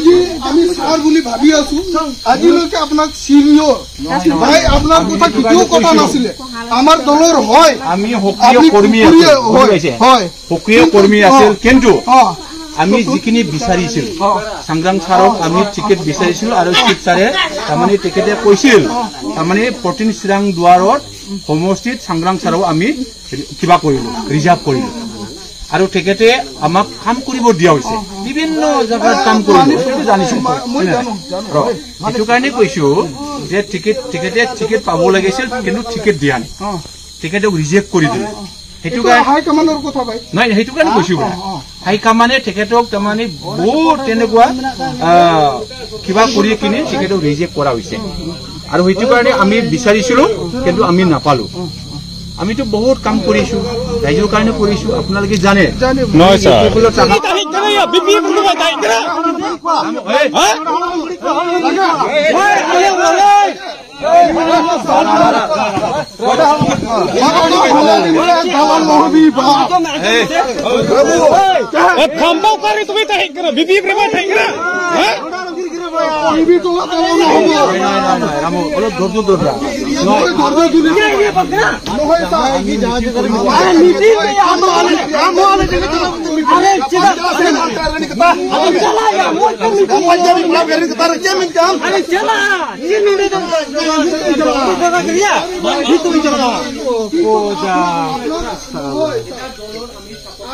আজি আমি ছাৰ বুলি ভাবি আছো, আজিলৈকে আপোনাক চিনিয়ৰ ভাই আপোনাৰ কথা কেতিয়াও কথা নাছিলে। আমাৰ দলৰ হয়, আমি সক্ৰিয় কৰ্মী হয়, সক্ৰিয় কৰ্মী আছিল, কিন্তু আমি যিখিনি বিচাৰিছিলো চাংগ্ৰাং ছাৰক আমি টিকেট বিচাৰিছিলো আৰু চিফ ছাৰে তাৰমানে তেখেতে কৈছিল তাৰমানে 14 চিৰাং দুৱাৰত সমষ্টিত চাংগ্ৰাং ছাৰক আমি কিবা কৰিলো, ৰিজাৰ্ভ কৰিলো আৰু তেখেতে আমাক কাম কৰিব দিয়া হৈছে, বিভিন্ন জেগাত কাম কৰিলো, সেইটো জানিছো। সেইটো কাৰণে কৈছো যে টিকেট তেখেতে টিকেট পাব লাগিছিল, কিন্তু টিকেট দিয়া নাই, তেখেতক ৰিজেক্ট কৰি দিলে। সেইটো কাৰণে হাইকমাণ্ডৰ কথা ভাই নাই, সেইটো কাৰণে কৈছো হাইকমাণ্ডে তেখেতক তাৰমানে বহুত তেনেকুৱা কিবা কৰি কিনে তেখেতক ৰিজেক্ট কৰা হৈছে আৰু সেইটো কাৰণে আমি বিচাৰিছিলো, কিন্তু আমি নাপালো। আমিতো বহুত কাম কৰিছো, ৰাইজৰ কাৰণে কৰিছো, আপোনালোকে জানে। অলপ ধৈৰ্য ধৰা।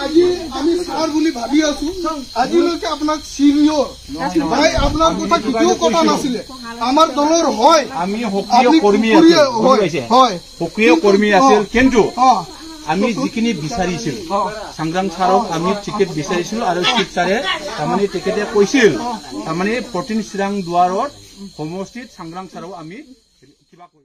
আজি আমি ছাৰ বুলি ভাবি আছো, আজিলৈকে আপোনাক চিনিয়ৰ ভাই আপোনাৰ কথা কেতিয়াও কথা নাছিলে। আমাৰ দলৰ হয়, আমি সক্ৰিয় কৰ্মী হয়, সক্ৰিয় কৰ্মী আছিল, কিন্তু আমি যিখিনি বিচাৰিছিলো চাংগ্ৰাং ছাৰক আমি টিকেট বিচাৰিছিলো আৰু চিফ ছাৰে তাৰমানে তেখেতে কৈছিল তাৰমানে 14 চিৰাং দুৱাৰত সমষ্টিত চাংগ্ৰাং ছাৰক আমি কিবা কৰিলো।